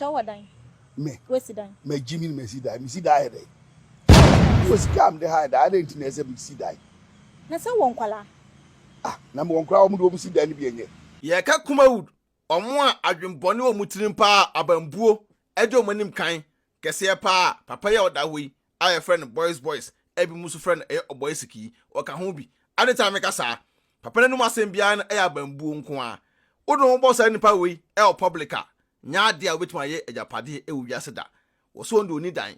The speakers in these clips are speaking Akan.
Pakyɛ wowɔ dan? Me. Woasi dan? Magyi me na masi dan. Mesi dan ayɛ dɛn? Mewɔ sika a mede han dan, adɛn nti na ɛsɛ sɛ mesi dan? Na sɛ wowɔ nkwadaa? Ah, na mewɔ nkwadaa a wɔn de wɔn si dan no bi ɛnyɛ. Yɛka Kumawood, wɔn a adwenbɔne wɔ wɔn tirim paa, abambuo de wɔn anim kan kɛseɛ paa, papa yi a ɔda hɔ yi a yɛfrɛ no Boys Boys a ebinom nso frɛ no ɛyɛ Ɔbɔesiki yi, ɔka ho bi. Adɛn nti na meka saa? Papa no anom asɛm biara no yɛ abambuo nko ara. Wode wo ho bɔ saa nipa wei wɔ public a, nyɛ adeɛ a wobɛtumi ayɛ agyapadeɛ wɔ wiase da. Wɔse wɔn deɛ ɔnni dan,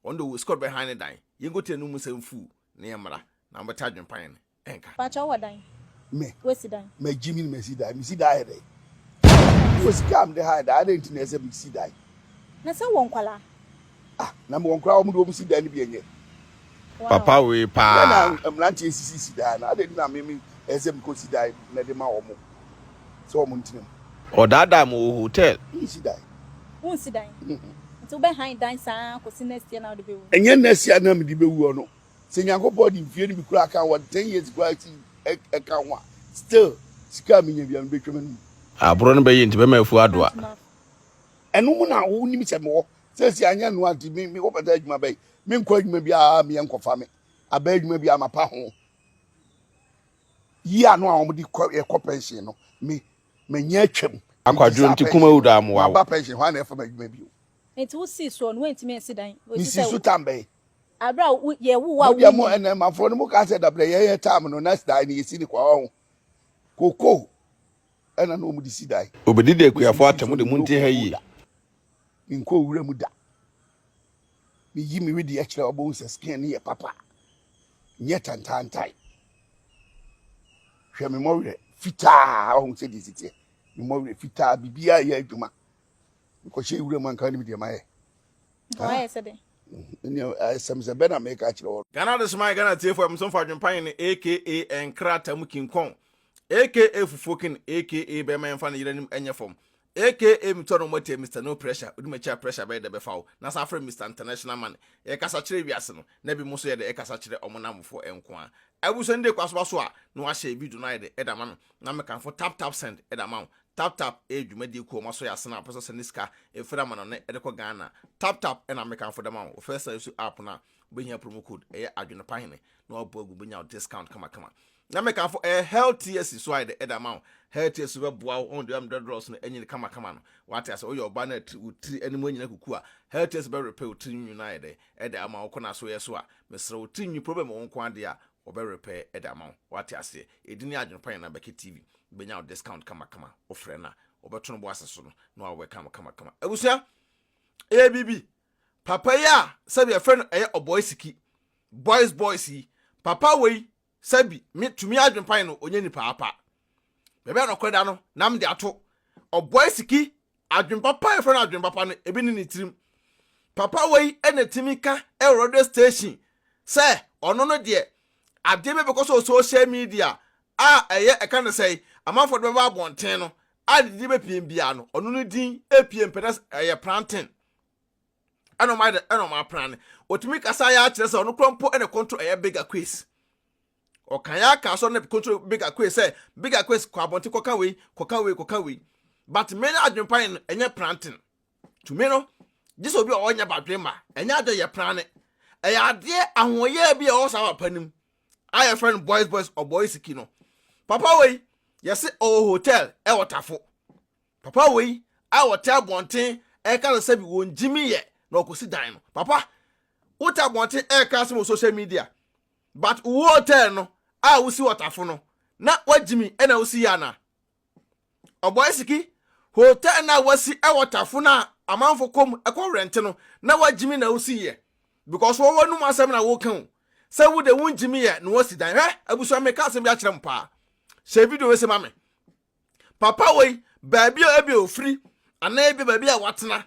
wɔn deɛ ɔwɔ sika ɔde bɛhan ne dan. Yɛnkɔtie n'anom nsɛm fuu na yɛmmra na mobɛte adwempa yɛn nka. Pakyɛ wowɔ dan? Me. Woasi dan? Magyi me na masi dan. Mesi dan ayɛ dɛn? Mewɔ sika a mede han dan, adɛn nti na ɛsɛ sɛ mesi dan? Na sɛ wowɔ nkwadaa? Ah, na mewɔ nkwadaa a wɔn de wɔn si dan no bi ɛnyɛ. Wow. Papa wei Berɛ paa. na mmeranteɛ sisisi dan no, adɛn nti na me me ɛsɛ sɛ mekɔsi dan na de ma wɔn sɛ wɔn ntena mu? Ɔdaadaa mo wɔ hotel. Mensi dan. Wonsi dan? Nti wobɛhan dan saa kɔsi next year na wode bɛwu? Ɛnyɛ next year na mede bɛwu ɔno. Sɛ Nyankopɔn de mfie no bi koraa ka ho a, 10 years koraa si ɛka ho a, still sika a menya biara mebɛtwa m'anum. Aborɔ no bɛyɛ nti bɛma afu adoa. Ɛno mu na wonim sɛ mewɔ. Seesei anyɛ ɛno a nti me me wopɛ sɛ adwuma bɛn? Menkɔ adwuma biara meyɛ nkɔfa me aba adwuma biara mapa ho. Yi ano a wɔde kɔ yɛkɔ pension no me manya atwam. Nti Akwadwo saa nti pension Kumawu no da amoa wo. maba pension hwan na ɛfa m'adwuma bio? Nti wosii soɔ no woantumi ansi dan? Wɔsi Mesii sɛ so tam bɛn? Abere a wo yɛ wo a Mo deɛ mo wonyin. ɛnɛ manfoɔ no mo ka sɛ dabrɛ yɛyɛ tam no na dan no yɛsi ne kwa ɔho. Koko ɛna na wɔn de si dan. Obedidi Me nso akuafoɔ mesii atɛm so de me mo nnɔ ntie ha koko yie. da. Menkɔ wura mu da. Meyi me wedeɛ kyerɛ a wobɛhu sɛ skin no yɛ papa. Nyɛ tantaantae. Hwɛ me mmɔwerɛ fitaa ɔho sɛ deɛ ɛsi teɛ. Me mmɔwerɛ fitaa biribiara yɛ adwuma. Mekɔhyɛ wura mu anka wonim deɛ mayɛ. Nka wayɛ sɛ dɛn? Asɛm sɛ bɛ na meka kyerɛ wɔ. Ghana Adesomae Ghana Atiefo Ɛmsomfo Adwempa Hene aka Nkrataa mu King Kong aka Fufuo King aka Bɛrima Yɛmfa Ne Yere Anim Nyɛ Fam aka Metɔ No Moatia Mister No Pressure Wodi M'akyi A Pressure Bɛyɛ Dɛ Bɛfa Wo Na San Frɛ Mister International Man Yɛkasa Kyerɛ Wiase No Na Binom Nso Yɛde Ɛkasa Kyerɛ Ɔmo Nnamfoɔ Nko Ara Abusua No De Kɔ Asoba So A Na Wahyɛ Video No Ayɛ Dɛ Ɛde Ama Me Na Mekamfo Tap Tap Send Ɛde Ama Wo Tap Tap ɛyɛ dwumadie kuo a wɔasɔ yɛ asene a wɔpɛ sɛ wɔsɛnde sika ɛfiri amanɔne de kɔ Ghana. Tap Tap ɛna mekamfo de ma wo. Wo first time use app no a, wobɛhia promo code ɛyɛ Adwene Pa Hene na wabɔ agu bɛnya wo discount kamakama. Na mekamfo ɛyɛ Health TSC so ayɛ dɛ ɛde ama wo. Health TSC bɛboa wo wɔn deɛ dreadlocks no anyini kamakama no. Wate ase woyɛ ɔbaa na wo tiri anim anyina kuku a, Health TSC bɛ repair wo tiri nwi no ayɛ dɛ ɛde ama wo. Kɔ na so yɛ so a, mesrɛ wo tiri nwi problem wɔ wo nko adeɛ a, wɔbɛ repair ɛde ama wo. Wate aseɛ. Ɛdin ne Adwene Pa Hene na bɛkɛ TV. Wobɛnya wo discount kamakama. Wofrɛ no a, wɔbɛto no bo ase so no na wawɛka mo kamakama. Abusua, ɛyɛ biribi. Papa yi a sɛbi ɛfrɛ no ɛyɛ ɔbɔe siki, boys boys yi, papa wei sɛbi me tumi adwempan no ɔnyɛ nipa apa. Baabi a nɔkorɛ da no na mede ato. Ɔbɔe siki, adwempapa a ɛfrɛ no adwempapa no ebi ne ne tirim. Papa wei ɛna tumi ka ɛwɔ radio station sɛ ɔno no deɛ adeɛ bi bɛkɔ so wɔ social media a ɛyɛ ɛka no sɛe amanfoɔ de bɛba abɔnten no a ne din bɛpiem biara no ɔno no din epiem pɛ na ɛyɛ plantain ɛna ɔmo ayɛ ɛna ɔmo apran otumi kasa yɛ akyerɛ sɛ ɔno kura mpo ɛna control ɛyɛ bigger quiz ɔkan yɛ aka so ɛna control bigger quiz sɛ bigger quiz kɔ abɔnten kɔka wei kɔka wei kɔka wei but me ne adwempan no ɛnyɛ plantain Tumi no, gye sɛ obi a ɔnyɛ badwemma. Ɛnyɛ ade yɛ prane. Ɛyɛ adeɛ ahoɔyɛ bi a ɛwɔ saa papa no mu a yɛfrɛ no boys boys ɔbɔe siki no. Papa wei, yɛse ɔwɔ hotel ɛwɔ Tafo. Papa wei a wɔte abɔnten ɛka sɛ sɛbi wɔn gyimi yɛ na ɔkɔsi dan no. Papa, wote abɔnten ɛka asɛm wɔ social media, but wo hotel no a wosi wɔ Tafo no, na wagyimi ɛna wosi yɛ anaa? Ɔbɔesiki, hotel no a wasi wɔ Tafo no a amanfo kɔ mu kɔ rɛnte no, na wagyimi na wosi yɛ. Because wɔwɔ w'anum asɛm na woka o. Sɛ wo de wongyimi yɛ na wasi dan. Hwɛ, abusua meka asɛm bi akyerɛ mo paa. Hyɛ video wei se ma me. Papa wei, baabi a ebi ofiri, anaa ebi baabi a watena.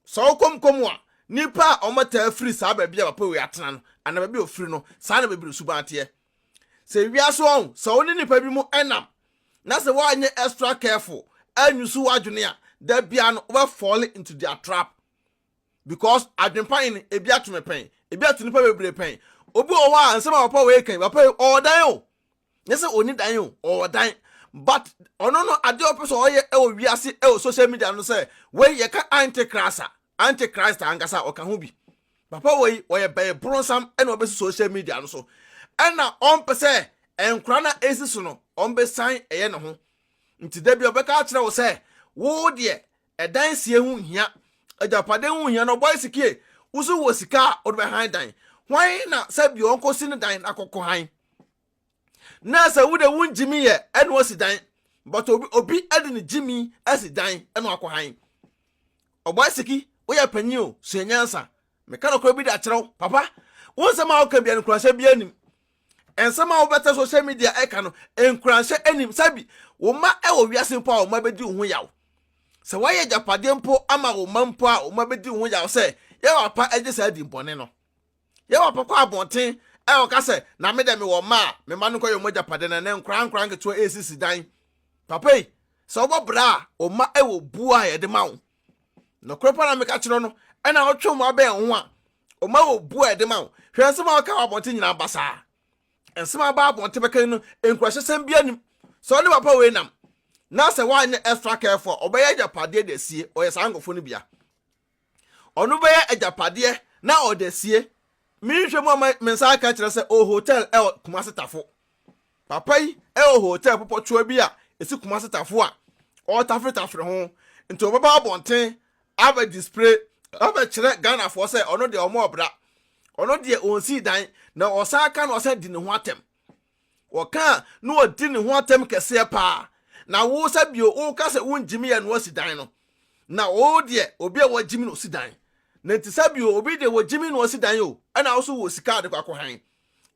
Sɛ wokɔ mu kɔ mu a, nipa a wɔtaa firi saa baabi a papa wei atena no, anaa baabi a ofiri no, saa na bebree suban teɛ. Sɛ wiase ɔn, sɛ wo ne nipa bi mu nam na sɛ woanyɛ extra careful anyusu w'adwene a, da bia no wobɛ fall into their trap. Because adwempa no ebi ato me pɛn, ebi ato nipa bebree pɛn. Obi wɔ hɔ a nsɛm a papa wei kan, papa yi ɔwɔ dan o. Nyɛ sɛ ɔni dan o, ɔwɔ dan. But ɔno no adeɛ ɔpɛ sɛ ɔyɛ ɛwɔ wiase ɛwɔ social media no sɛ wei yɛka antichrist a antichrist ankasa ɔka ho bi. Papa wei ɔyɛ bɛyɛ bronsam ɛna ɔbɛsi social media no so. Ɛna ɔmpɛ sɛ nkora na esi so no ɔmbɛsan ɛyɛ ne ho. Nti da bi ɔbɛka akyerɛ wo sɛ wo deɛ ɛdan sie ho hia, agyapade ho hia na ɔbɔ sikie. Wo so wɔ sika a wode bɛhan dan. Hwan na sɛ bi ɔnkɔsi ne dan na akɔkɔ han? Na sɛ wo de wo ngyimi yɛ ɛna wasi dan, but obi obi ɛde ne gyimi asi dan ɛna wakɔ han. Ɔbɔ siki, woyɛ panyin o, sua nyansa. Meka nɔkorɛ bi de akyerɛ wo, papa. Wo nsɛm a woka bia no nkuranhyɛ bi anim. Nsɛm a wobɛtɛ social media ɛka no nkuranhyɛ anim. Sɛbi wo mma ɛwɔ wiase mpo a wo mma bɛdi wo ho yaw. Sɛ woayɛ agyapadeɛ mpo ama wo mma mpo a wo mma bɛdi wo ho yaw sɛ yɛ papa agye saa di bɔne no. Yɛ papa kɔ abɔnten ɛwɔ ka sɛ na me dɛ mewɔ mma a me mma no nkɔyɛ wɔn agyapadeɛ na ne nkora nkora nketewa ɛresisi dan. Papa yi, sɛ wobɔ bra a wo mma ɛwɔ buo a yɛde ma wo. Nokorɛ pa na meka kyerɛ no, ɛna wotwe wo abɛn wo ho a wo mma wɔ buo a yɛde ma wo. Hwɛ nsɛm a wɔka wɔ abɔnten nyinaa basaa. Nsɛm a aba abɔnten bɛka no nkuranhyɛsɛm bi anim. Sɛ ɔne papa wei nam na sɛ woanyɛ extra careful a ɔbɛyɛ agyapadeɛ de asie. Ɔyɛ saa nkurɔfoɔ no bia. Ɔno bɛyɛ agyapadeɛ na ɔde asie. Menhwɛ mu ama me nsa aka kyerɛ sɛ ɔwɔ hotel ɛwɔ Kumasi Tafo. Papa yi ɛwɔ hotel pɔpɔtwoa bi a ɛsi Kumasi Tafo a ɔretafretafre ho. Nti ɔbɛba abɔnten abɛ display abɛkyerɛ Ghanafoɔ sɛ ɔno deɛ ɔmo ɔbra. Ɔno deɛ ɔnsii dan na ɔsan ka na ɔsan di ne ho atɛm. Wɔka na ɔdi ne ho atɛm kɛseɛ paa. Na wo sɛ bio woka sɛ wongyimi yɛ na wasi dan no. Na wo deɛ obi a wagyimi na ɔsi dan. Na nti sɛ bio obi deɛ wagyimi na ɔsi dan o, ɛna wo so wɔ sika a de kɔ akɔhan.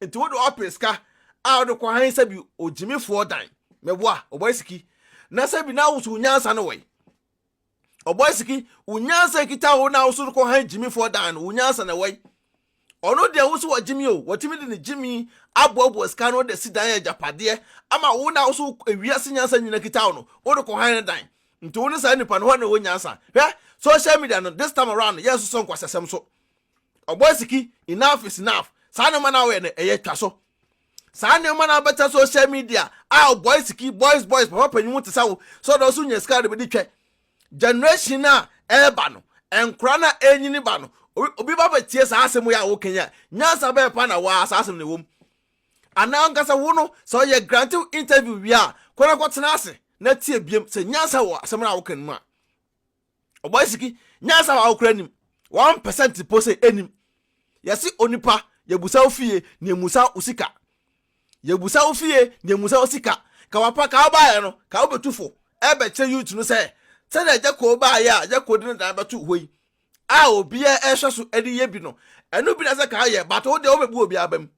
Nti wode wapɛ sika a wode kɔhan sɛ bi ogyimifoɔ dan. Meboa, ɔbɔ siki. Na sɛ bi na wo so wo nyansa no wɔ yi. Ɔbɔ siki, wo nyansa kita wo na wo so kɔhan gyimifoɔ dan no, wo nyansa na ɛwɔ yi. Ɔno deɛ wo so wɔ gyimi o, wɔtumi de ne gyimi aboaboa sika no de si dan yɛ agyapadeɛ ama wo na wo so ewiase nyansa nyina kita wo no, wode kɔhan ne dan. Nti wo ne saa nipa no hɔ na ɛwɔ nyansa. Hwɛ, social media no, this time around, yɛn nso so nkwasasɛm so. Ɔbɔ siki, enough is enough. Saa nneɛma na woyɛ no, ɛyɛ twa so. Saa nneɛma na wobɛtɛ social media a boys siki, boys boys, papa panyin mu te sɛ wo, sɛ ɔdɔ so nya sika de bɛdi twɛ. Generation a ɛreba no, nkora na ɛnyini ba no, obi ba bɛtie saa asɛm yi a woka yi a, nyansa bɛyɛ pa na waa saa asɛm na ɛwɔ mu. Anaa nkasa wo no, sɛ ɔyɛ grant interview wie a, kɔ na kɔtena ase na tie biem sɛ nyansa wɔ asɛm no a woka no mu a. Ɔbɔ siki, nyansa wɔ awokora nim. 1% po sɛ ɛnim. Yɛse onipa, yɛbusa wo fie, na yɛmusa wo sika. Yɛbusa wo fie, na yɛmusa wo sika. Ka wapa, ka wobaeɛ no, ka wobɛtu fo. Ɛbɛkyerɛ youth no sɛ, sɛdeɛ Gyako baeɛ a, Gyako de ne dan bɛto hɔ yi, a obiara ɛhwɛ so de yɛ bi no, ɛno bi na sɛ ka yɛ, but wo deɛ wobɛbu obiara bam.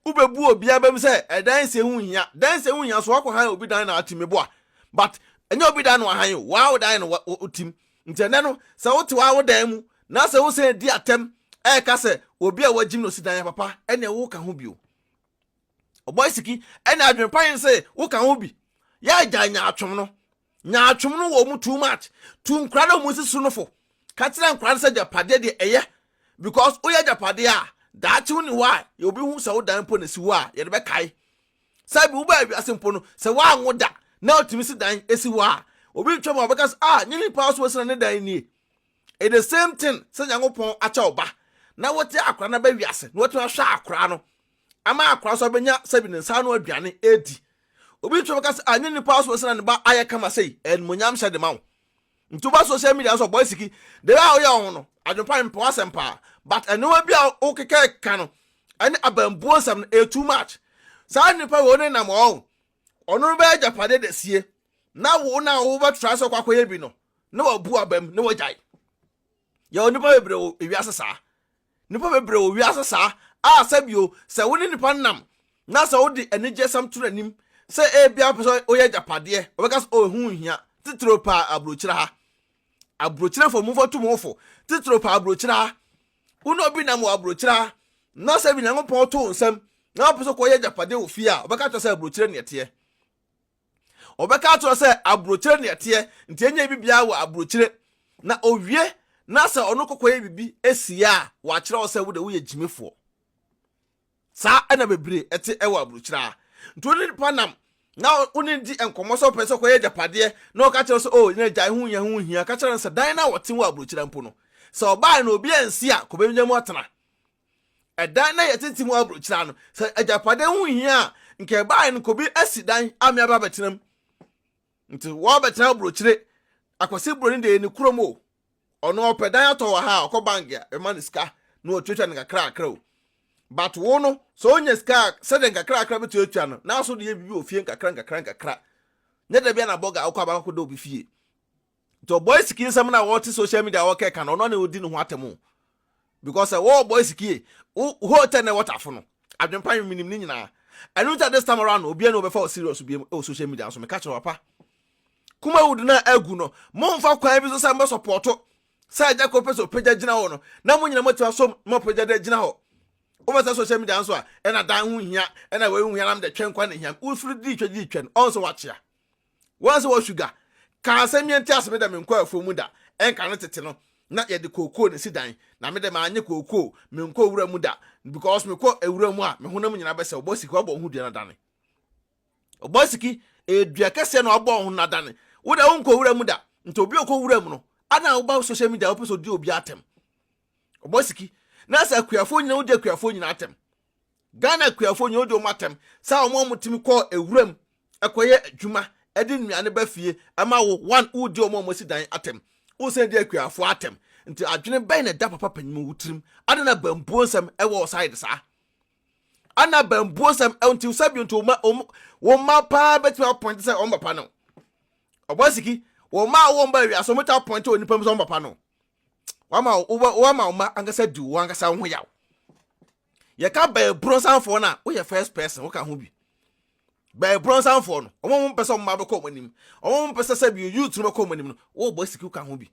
Wobɛbu obiara bam sɛ ɛdan sie ho hia. Dan sie ho hia so wakɔ han obi dan na atimi boa. But ɛnyɛ obi dan na wahan o, waa wo dan na wotim. Nti ɛnɛ no, sɛ wote waa wo dan mu, na sɛ wo sɛ di atɛm, ɛɛka sɛ obi a wagyim na osi dan yɛ papa, ɛne woka ho bio. Ɔbɔ siki, ɛne adwene pan sɛ woka ho bi. Yɛ agya nyaatwom no. Nyaatwom no wɔ mu too much. Tu nkora na ɔmu sisi no fo. Ka kyerɛ nkora no sɛ agyapadeɛ deɛ ɛyɛ. Because woyɛ agyapadeɛ a, daakye wo ni hɔ a, yɛ obi hu sɛ wo dan mpo na esi hɔ a, yɛde bɛkae. Sɛ bi wobaa wiase mpo no, sɛ woanwo da na otumi si dan esi hɔ a, obi ntwam a ɔbɛka sɛ, ah, nye nipa so esi na ne dan nie. It the same thing sɛ Nyankopɔn akyɛ wo ba na wote akora no ba wiase na watumi ahwɛ akora no ama akora so abɛnya sɛbi ne nsa ano aduane edi. Obi ntwam ka sɛ, ah, nye nipa so esi na ne ba ayɛ kama sei, animonyam hyɛ de ma wo. Nti woba social media so ɔbɔ siki, de a woyɛ wo ho no, adwempa mpɛ w'asɛm paa, but nneɛma bi a wokeka ka no, ɛne abambuo nsɛm no, ɛyɛ too much. Saa nipa wei ne nam ɔn, ɔno no bɛyɛ agyapadeɛ de sie, na wo na wobɛtra sɛ ɔkɔ akɔyɛ bi no, na wabu abam na wagyae. Yɛwɔ nipa bebree wɔ ewiase saa. Nipa bebree wɔ wiase saa a sɛbio sɛ wo ne nipa nam na sɛ wode anigyesɛm to n'anim sɛ ebia wopɛ sɛ woyɛ agyapadeɛ, ɔbɛka sɛ oh ɛho nhia, titiriw paa aburokyire ha. Aburokyirefo momfa tu mo ho fo, titiriw paa aburokyire ha. Wo ne obi nam wɔ aburokyire ha na sɛ bi Nyankopɔn to wo nsam na wopɛ sɛ kɔyɛ agyapadeɛ wɔ fie a, ɔbɛka kyerɛ sɛ aburokyire ne ɛteɛ. Ɔbɛka akyerɛ sɛ aburokyire ne ɛteɛ, nti ɛnyɛ biribiara wɔ aburokyire. Na owie na sɛ ɔno kɔkɔyɛ biribi esi a, wakyerɛ wo sɛ wo de woyɛ gyimifoɔ. Saa ɛna bebree ɛte ɛwɔ aburokyire a. Nti wo ne nipa nam Na wo ne di nkɔmmɔ sɛ ɔpɛ sɛ ɔkɔyɛ agyapadeɛ na ɔka kyerɛ sɛ oh na agyae ho hia ho hia ka kyerɛ no sɛ dan no a wɔte wɔ aburokyira mpo no sɛ ɔbaa no obi ansi a kɔbɛnya mu atena ɛdan na yɛtete mu aburokyira no sɛ agyapadeɛ ho hia a nka ɛbaa no kɔbi asi dan a me aba bɛtena mu nti wɔbɛtena aburokyire akwasi buroni deɛ ne kurom o Ɔno ɔpɛ dan atɔ wɔ ha a, ɔkɔ bank a, ɛma no sika na watuatua no nkakrakra o. But wo no, sɛ onya sika a, sɛdeɛ nkakrakra bɛtuatua no, na so de yɛ biribi wɔ fie nkakra nkakra nkakra. Nyɛ da bia na bɔga wokɔ aba akɔda obi fie. Nti ɔbɔe siki nsɛm no a wɔte social media wɔkɛka no, ɔno na ɔdi ne ho atɛm o. Because sɛ wɔ ɔbɔe siki wo hotel na ɛwɔ tafo no, adwempa menim ne nyinaa. Ɛno nti this time around no, obiara ne wɔbɛfa wo serious biam ɛwɔ social media nso, meka kyerɛ wapa. Kumawood no a agu no, momfa kwan bi so sɛ mobɛsɔpɔɔto sɛ agya koro pɛ sɛ ɔpagya gyina hɔ no, na mo nyina moatumi asom ma ɔpagya de agyina hɔ. Wobɛsɛ social media nso a, ɛna dan ho hia, ɛna wei ho hia, na mede twɛn kwa na hia. Wofiri di twɛ di twɛn, ɔn sɛ wakyea. Wɔn sɛ wɔsuga. Ka asɛm yɛn ti ase me dɛ menkɔ afuo mu da, ɛnka no tete no, na yɛde kookoo na esi dan, na me dɛ manye kookoo, menkɔ wura mu da, because mekɔ ewura mu a, me honam nyina bɛsɛ, ɔbɔ sika, ɔbɔ ho dua na dane. Ɔbɔ siki, ɛyɛ dua kɛseɛ na ɔbɔ ho na dane. Wo da wonkɔ wura mu da. Nti obi ɔkɔ wura mu no, ana woba social media wopɛ sɛ odi obi atɛm. Ɔbɔ siki. Na sɛ akuafoɔ nyina wodi akuafoɔ nyina atɛm. Ghana akuafoɔ nyina wodi wɔn atɛm. Sɛ wɔn a wɔtumi kɔ ewura mu ɛkɔyɛ adwuma ɛde nnuane ba fie ɛma wo one wodi wɔn a wɔasi dan atɛm. Wosan di akuafoɔ atɛm. Nti adwene bɛn na ɛda papa panyin wo tirim? Adɛn na bambuo nsɛm ɛwɔ wo side saa? Ana bambuo nsɛm nti sɛbi nti wɔn mma paa bɛtumi apɔnte sɛ wɔn papa no ɔbɔ siki wɔn mma a wɔn ba wiase wɔn bɛtumi apɔnte wɔ nipa mu sɛ wɔn papa no wɔama wɔama wɔn mma ankasa di wɔn ankasa ho yaw yɛka bɛɛburo nsanfoɔ no a woyɛ first person woka ho bi bɛɛburo nsanfoɔ no wɔn a wɔn mpɛ sɛ wɔn mma bɛkɔ wɔn anim wɔn mpɛ sɛ sɛbi youth no bɛkɔ wɔn anim no wɔbɔ siki woka ho bi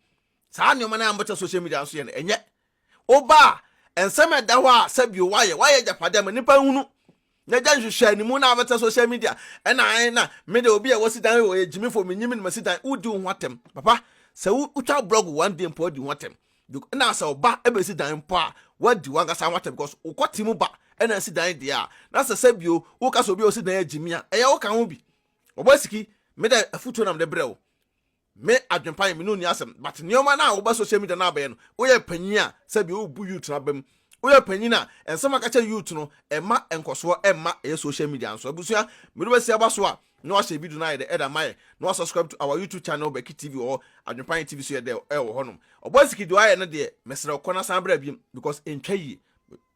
Saa nneɛma no a mobɛtena social media nso yɛ no, ɛnyɛ. Woba a, nsɛm a ɛda hɔ a sɛbio woayɛ, woayɛ agyapadeɛ ama nnipa nhunu. Na gya nhwehwɛ animu na abɛtena social media. Ɛna ɛn na me de obi a wasi dan ɔyɛ gyimifo, menyim no masi dan. Wodi wo ho atɛm. Papa, sɛ wotwa blog one day mpo adi ho atɛm. Na sɛ ɔba ɛbɛsi dan mpo a, wadi wankasa ho atɛm because wokɔ te mu ba ɛna asi dan deɛ a, na sɛ sɛbio woka sɛ obi a ɔsi dan agyimi a, ɛyɛ woka ho bi. Ɔbɔ siki, me dɛ afutuo na mede brɛ wo. Me adwempa yɛ me ne onni asɛm but nneɛma no a woba social media no abɛyɛ no woyɛ panyin a sɛbi wobu youth no abam woyɛ panyin a nsɛm a ka kyerɛ youth no ɛma nkɔsoɔ ɛmma ɛyɛ social media nso abusua mede bɛsi aba so a na wahyɛ video no ayɛ dɛ ɛda mayɛ na wasubscribe to our youtube channel Becky TV wɔ hɔ adwempa yɛ TV so yɛ dɛ ɛwɔ hɔnom ɔbɔ siki deɛ wayɛ no deɛ mesrɛ kɔ na san bra biem because ɛntwa yie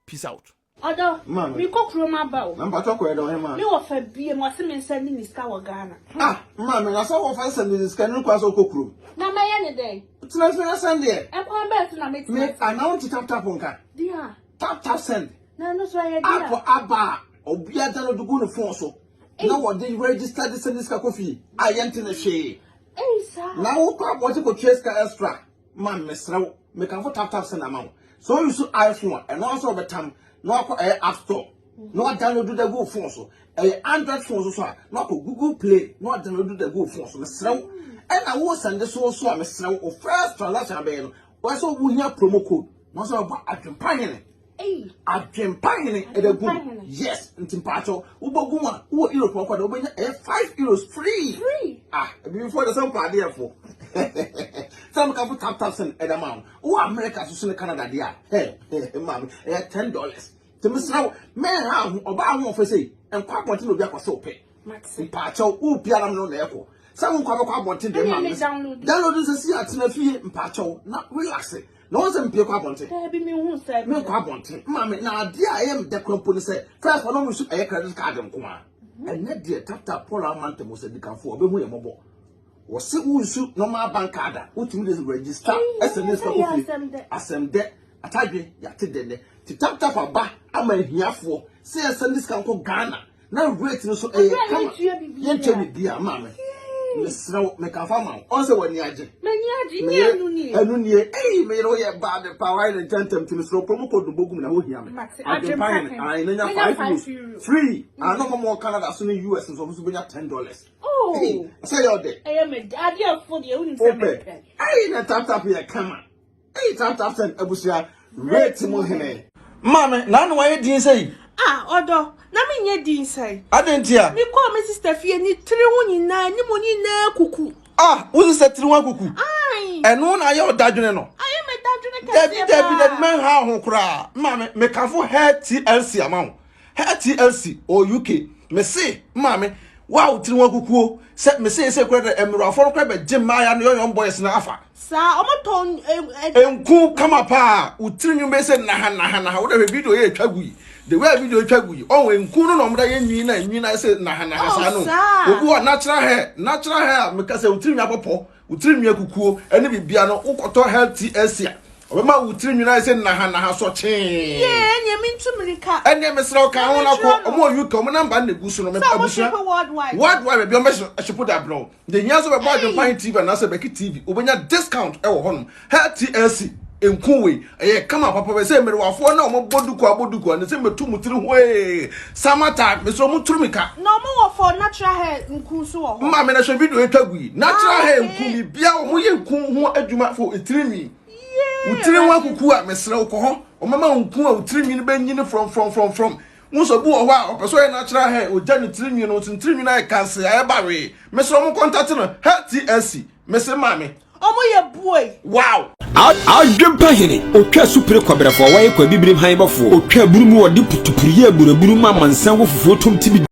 peace out. Ɔdɔ, Maame. mekɔ kurom aba o. Na mpatsɔ kɔ yɛ dɛ ɔhe maa. Me wɔfa bie mu ɔse me nsa ni ne sika wɔ Ghana. Ah, maame, na sɛ wɔfa nsɛm de sika no kwan sɛ ɔkɔ kurom. Na mɛyɛ ne dɛn? Tena fie na sɛn deɛ. Ɛkwan bɛn so na metena Me, anaa wonte tap tap nka? Deɛ. Tap tap send. Na ɛno so ɛyɛ deɛ. App aba a, obiara download gu ne phone so. Na wɔde register de send sika kɔ fie a yɛnte ne hwee. Ei saa. Na wokɔ abɔnten kɔtua sika extra. Ma mesrɛ wo, mekamfo tap tap send ama wo. Sɛ wo use iPhone a, ɛno ara sɛ wɔbɛtam na wakɔ ɛyɛ app store na wadownload da gu wo phone so. Ɛyɛ Android phone so so a, na wakɔ Google Play na wadownload da gu wo phone so. Mesrɛ wo. Ɛna wo send so so a, mesrɛ wo, wo first transaction abɛyɛ no, wɔyɛ sɛ wohia promo code na wɔsɛ wɔbɔ adwempa hene. Adwempa hene ɛda gu mu. Yes, nti mpaakyɛw wobɔ gu mu a wowɔ Europe ɔkɔ da wobɛnya ɛyɛ €5 free. Free. Ah, ebibifoɔ de sɛ mpa adeɛ fo. Sɛ meka fo tap tap send ɛda ma wo. Wowɔ America so so ne Canada deɛ a, hɛ hɛ maame ɛyɛ $10. Nti mesrɛ wo mɛnha ho ɔbaa ho ɔfɛ sei nkɔ abɔnten na obi akɔ sɛ wopɛ. Mpaakyɛw wo biara no na ɛkɔ. Sɛ wo nkɔ abɛkɔ abɔnten deɛ maame. Download nsɛ si atena fie mpaakyɛw na relax. Na wɔn sɛ mpie kɔ abɔnten. Daabi mi hu sɛ. Mi nkɔ abɔnten. Maame na adeɛ a ɛyɛ mi dɛ kora mpo ne sɛ first wɔn nso ɛyɛ credit card nko ara. Ɛnɛ deɛ tata Paul ama ntɛm sɛ dikanfo ɔbɛhu yɛ mɔbɔ. Wɔsi wo nsu normal bank card a wotumi de register ɛsɛ ne sika kɔ fie. Asɛm dɛ atadwe yate dɛ nɛ. Ti tap tap aba ama ahiafoɔ sɛ yɛsɛ ne sika nkɔ Ghana. Na rate no so ɛyɛ kama. Yɛntua biribiara maame. Mesrɛ wo mekafa ma wo. Ɔn sɛ w'ani agye. M'ani agye nyɛ ɛnu nie. Ɛnu nie. Ei me yere woyɛ bad paa wayɛ ne ntɛntɛm nti mesrɛ wo promo code no bɔ gu mu na ho hia me. Adwempa hene ae na nya €5 free. Ano mo mo Canada so ne US nso ɔmo nso bɛnya $10. Oh. Sɛ yɛ ɔdɛ. Ɛyɛ me adeɛ fo deɛ wonim sɛ mepɛ. Ei na tap tap yɛ kama. Ei tap tap send abusua rate mu hene. Maame, na ano ayɛ din sɛ yi. Ah, ɔdɔ, na menyɛ din sɛn? Adɛn ntia? Mekɔɔ me sista fie, ne tiri ho nyinaa, ne mu nyinaa kuku. Ah, wo sista tiri ho akuku? Ae. Ɛno na ayɛ ɔdadwene no? Ayɛ me dadwene kɛseɛ Dabi, dabi, dabi, paa. mɛnha wo ho koraa. Maame, mekamfo Hair TLC ama wo. Hair TLC ɔwɔ UK. Mese, maame, wo a wo tiri ho akukuo, sɛ mese sɛ kura dɛ mmerewafoɔ no kora bɛgye mmaaya no young young boys no afa. Saa, ɔmo tɔn ɛ ɛ. Nku kama paa, wo tiri nwi bɛyɛ sɛ naha naha naha, wo dɛ hwɛ video yɛ etwa gu yi, the way a video etwa gu yi, ɔho nku no na ɔmo da yɛ nwi na nwi na ayɛ sɛ naha naha Oh, saa no. saa. Obi wɔ natural hair, natural hair a meka sɛ wo tiri nwi apɔpɔ, wo tiri nwi akukuo ɛne bibia no, wokɔtɔ hair TLC a, ɔbɛma wo tiri nwi no ayɛ sɛ naha naha sɔkyee. Yee, ɛneɛ mentu mirika. Ɛneɛ mesrɛ wo ka ho na kɔ, ɔmo wɔ UK, ɔmo number na egu so no, Sɛ ɔmo abusua. ship worldwide. Worldwide baabi ɔmo bɛ ship de abrɛ wo. Deɛ hia sɛ wobɛbɔ Adwempa TV anaasɛ Becky TV, wobɛnya discount wɔ hɔnom. Hɛ TLC nku wei, ɛyɛ kama papa bɛ sɛ mmerewafoɔ na wɔn bɔ duku abɔ duku a, ne sɛ mɛtu mo tiri ho ee. Summer time, mesrɛ mo turu mi ka. Na wɔn wɔ for natural hair nku nso wɔ hɔ. Maame na hwɛ video etwa gu yi. Natural Ah, hair okay. nku bibia wɔn yɛ nku ho adwuma for etiri nwi. Yee, Wo tiri ho Awurade. akuku a mesrɛ wo kɔ hɔ. Wɔn ma wo nku a wo tiri nwi no bɛnyini from from from from. Wohu sɛ obi wɔ hɔ a ɔpɛ sɛ ɔyɛ natural hair, ogya ne tiri nwi no, nso ne tiri nwi no ayɛ kanse, ayɛ bawee. Mesrɛ mo contact no, Hair TLC. Mese maame. Ɔmo yɛ buoy. Wow! Adwempa hene, otwa supire kɔbrɛfoɔ, wɔyɛ kɔ abibirim han bɔfoɔ, otwa aburu mu ɔde putupuru yɛ aburaburu ma amansan wɔ fufuo tom tibi.